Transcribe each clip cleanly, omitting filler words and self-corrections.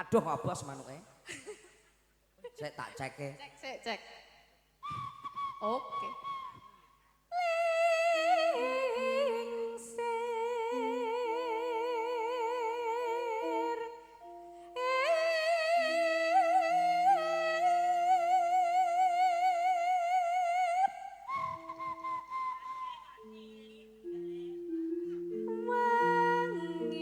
Aduh ngobos manuke. Sik tak ceke. Cek cek cek. Oke. Lingsir wangi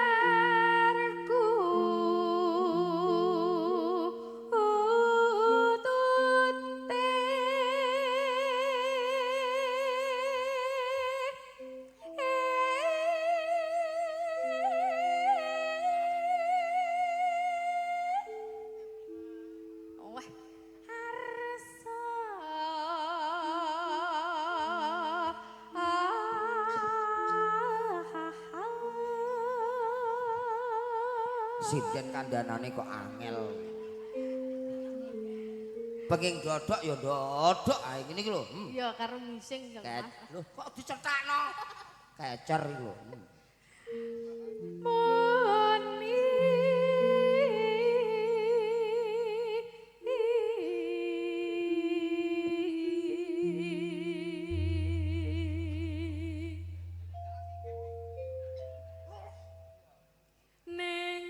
Parku utute Wah, arsa Sinden kandhanane kok angel. Penging dodok ya dodok ae ngene iki lho. Iya karo ngising ya, Mas. Lho kok dicetakno? Kecer iki lho. Muni ning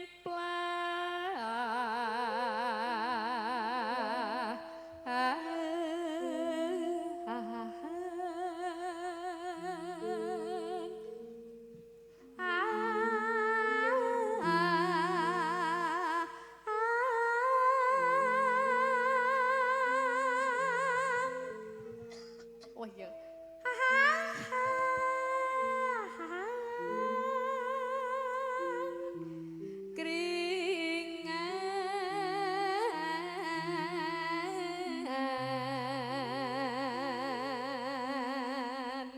Oh iya. Keringan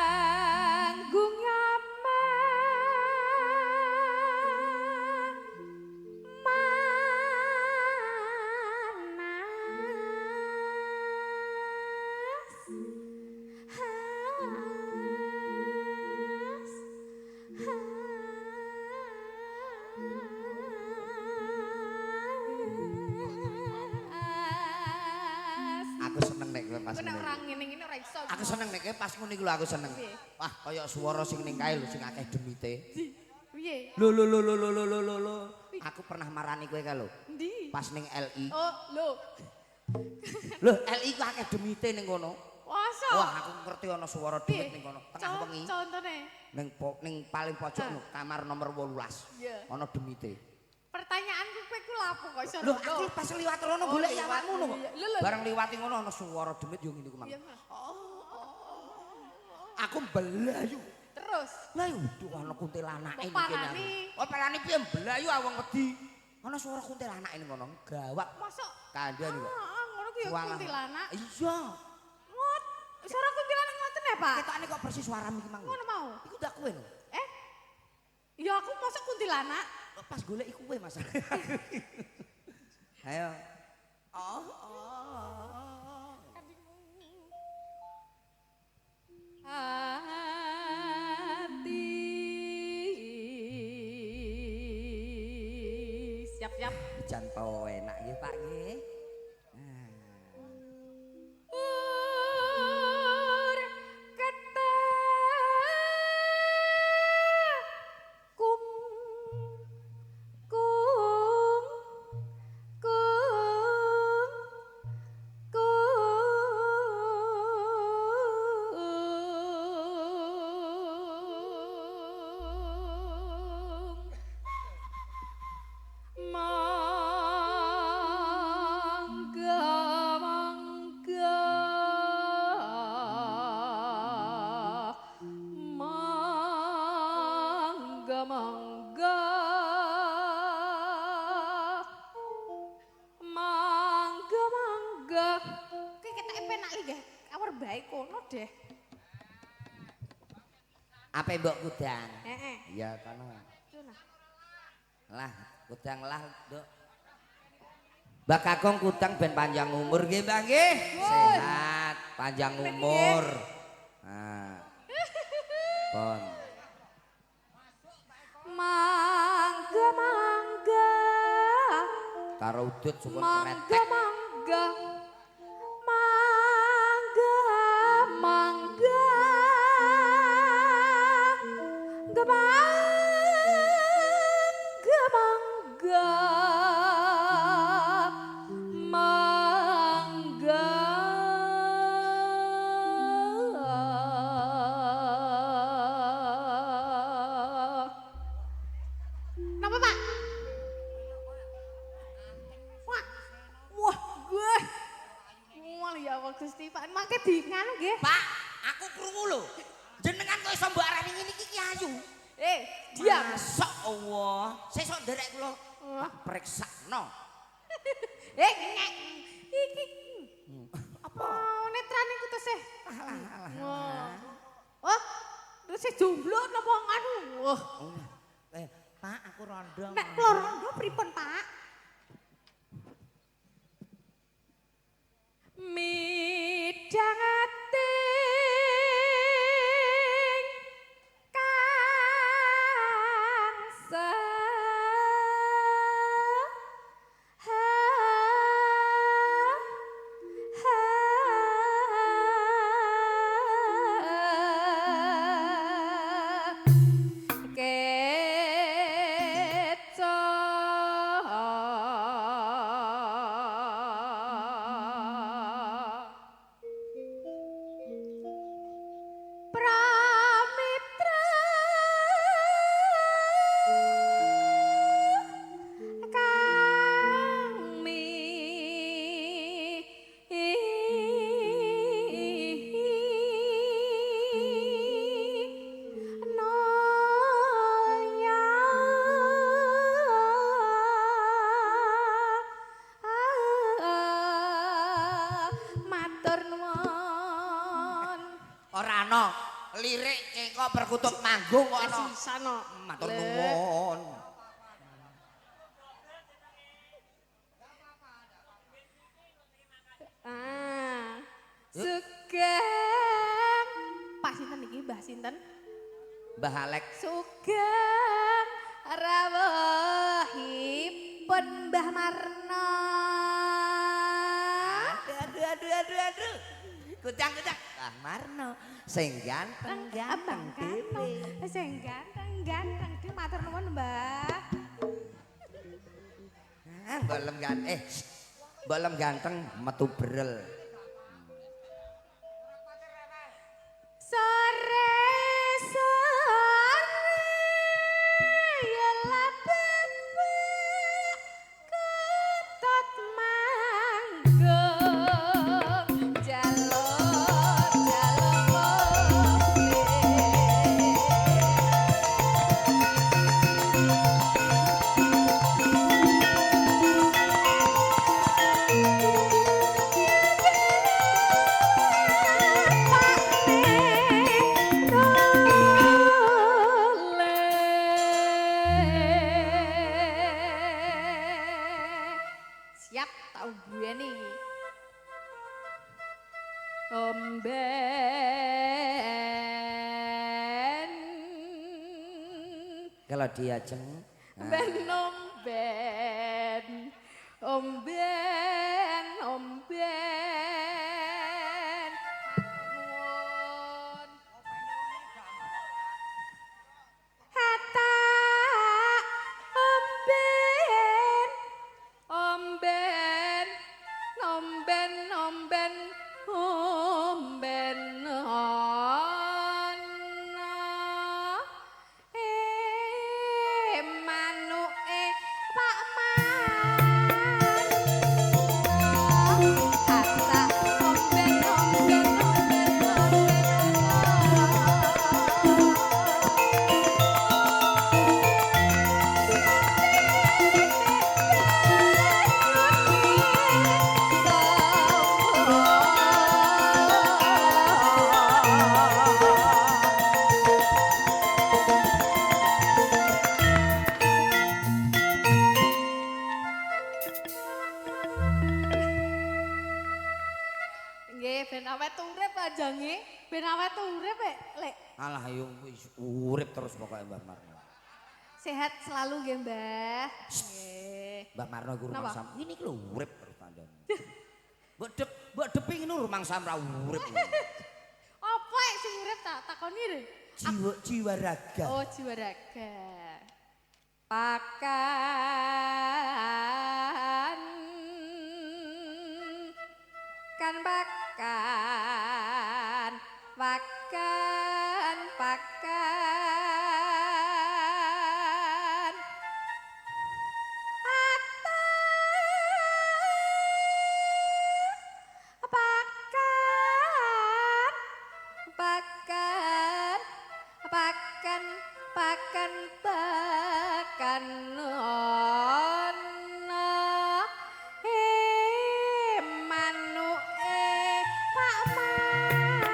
Hanggung yama manas has has. Aku seneng nek kowe pas Aku nek ngene. ora ngene-ngene ora iso. Aku seneng nek kowe pas ngono iku lho aku seneng. Piye? Wah, kaya swara sing ning kae lho sing akeh demite. Piye? Lho lho lho lho lho lho lho lho. Aku pernah marani kowe kae lho. Endi? Pas ning LI. Oh, lho. Lho, LI ku akeh demite ning kono. Masa? Wah, aku ngerti ana swara demit ning kono. Tengah wengi. Contone. Ning ning paling pojok lho, kamar nomor 18. Iya. Ana demite. Pertanyaanku kowe ku lapo kok iso Lho, aku pas liwat rono Oh, golek liwat. awakmu lho kok. Iya. Lho, lho. Bareng liwati ngono ana swara demit yo ngene ku mang. Iya, Mas. Aku mbelayu. Terus Lah yo duh ana kuntilanake Mbok ning kene. parani. Oh, parani piye mbelayu awong wedi. Ana swara kuntilanake ning kono gawat. mosok Kandhane kok. Ah, ngono ku ya kuntilanak. Iya. Ngot. Suara kuntilanak ngoten ya, Pak? Ketokane kok persis suaramu iki mang. Ngono mau. Iku ndak kowe lho. Eh. Ya aku mosok kuntilanak. Pas golek iku kowe Mas. Ayo. Oh, oh. Hati. Siap-siap. Jan po enak nggih Pak nggih. Ur ketekung kung kung kung mangga mangga. Mangga mangga. Ki ketoke penak iki nggih. Awar bae kono deh. Ape mbok kudang? Heeh. Iya kono. Lah, kudang lah, Nduk. Mbak Kakung kudang ben panjang umur nggih, Mbak nggih. Sehat, panjang umur. Nah. Pon. Mangga mangga. Karo udut sukun mangga kretek. Mangga. Mangga mangga. Mangga mangga. Mangga. Napa, Pak? Wah. Wah, gue. Wah, ya Allah Gusti, Pak. Mangke di nganu nggih. Pak, aku krungu lho. Jenengan kok iso mbok arani ngene iki ki ayu. Diam. Masya Allah. Sesuk nderek kula tak periksakno. Ngek. Iki. Apa? Netran iku tesih. Alah, alah. Oh, tesih jomblo napa nganu? Wah. Pak, aku rondo. Nek kula rondo pripun, Pak? Midhangate kang sa ha ha keca Pramitra kang mi nolnya matur nuwun. Ora ana lirik cengkok perkutut manggung kok ana. Sisan no. Matur nuwun. Ah. Sugeng Pak sinten iki Mbah sinten? Mbah Alek. Sugeng rawuhipun Mbah Marno. Aduh aduh aduh aduh aduh. Kudang kudang. Mbah Marno sing ganteng ganteng dhewe. Sing ganteng ganteng dhewe matur nuwun Mbah. Ah, bolem ganteng. Bolem ganteng metu brel. Sore sore ya labebek ketot manggung jalur jalur kopi. Siap tak bueni. Omben. Kalau diajeng Ben omben. Omben, omben. Nuwun. Hatta omben. Omben, omben, omben, omben ana. Manuk Nggih, ben awet urip panjange, ben awet urip Lek. Alah yo wis urip terus pokoke Mbah Marno. Sehat selalu nggih, Mbah. Nggih. Mbah Marno iku rumangsa ngene iki lho urip terus tandane. Mbok dep, mbok depi ngono rumangsa ra urip. Apa sing urip tak takoni lho. Jiwa jiwa raga. Oh, jiwa raga. Pakan kan pakan pakan pakan ata pakan pakan pakan pakan pakan ana manuke Pak Marno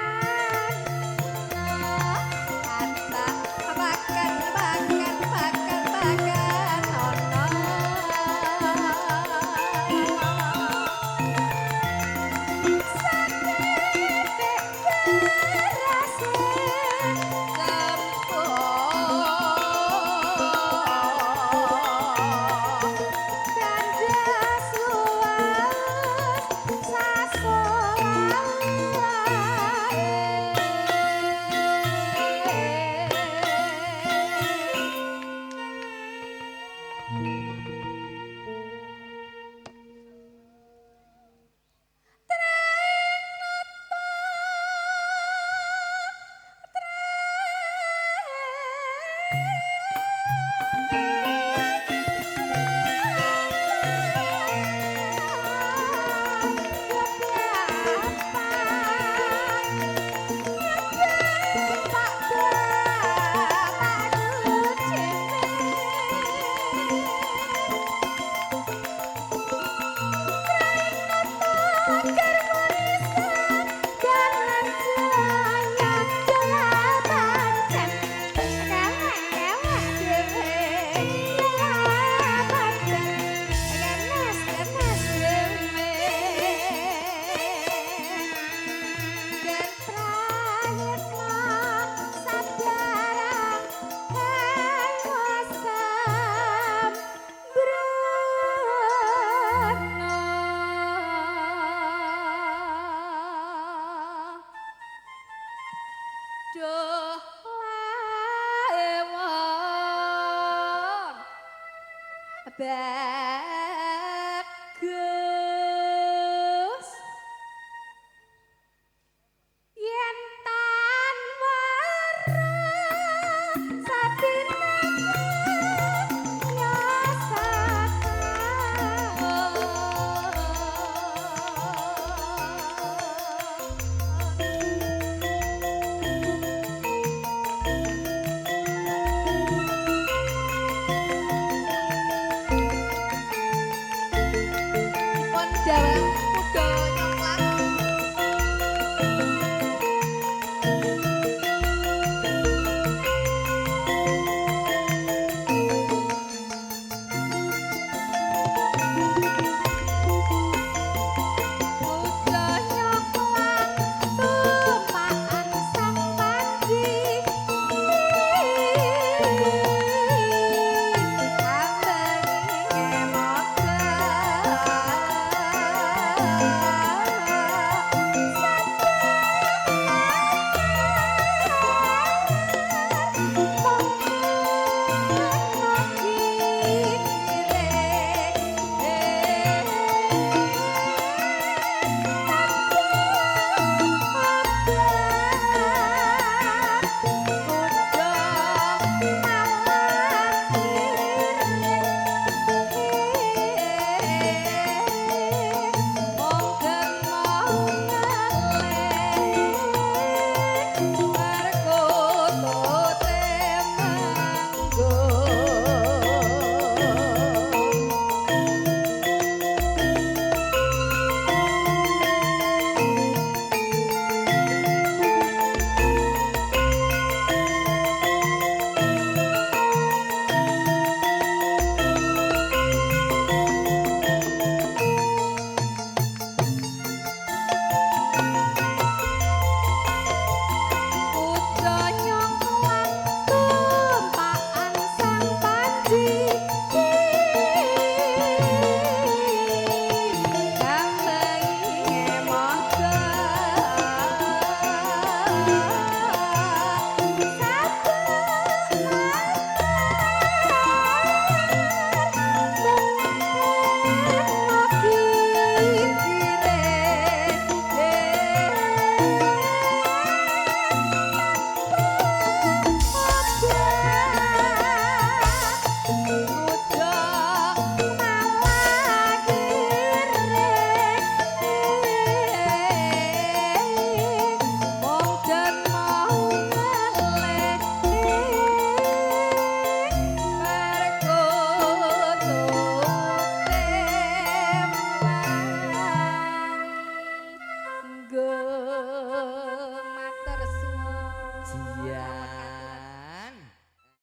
ata pakan pakan pakan pakan ana satitik berase kandas luas sasolae. Duh lewon bagus yen tan wara sadina ya saka. Aduh.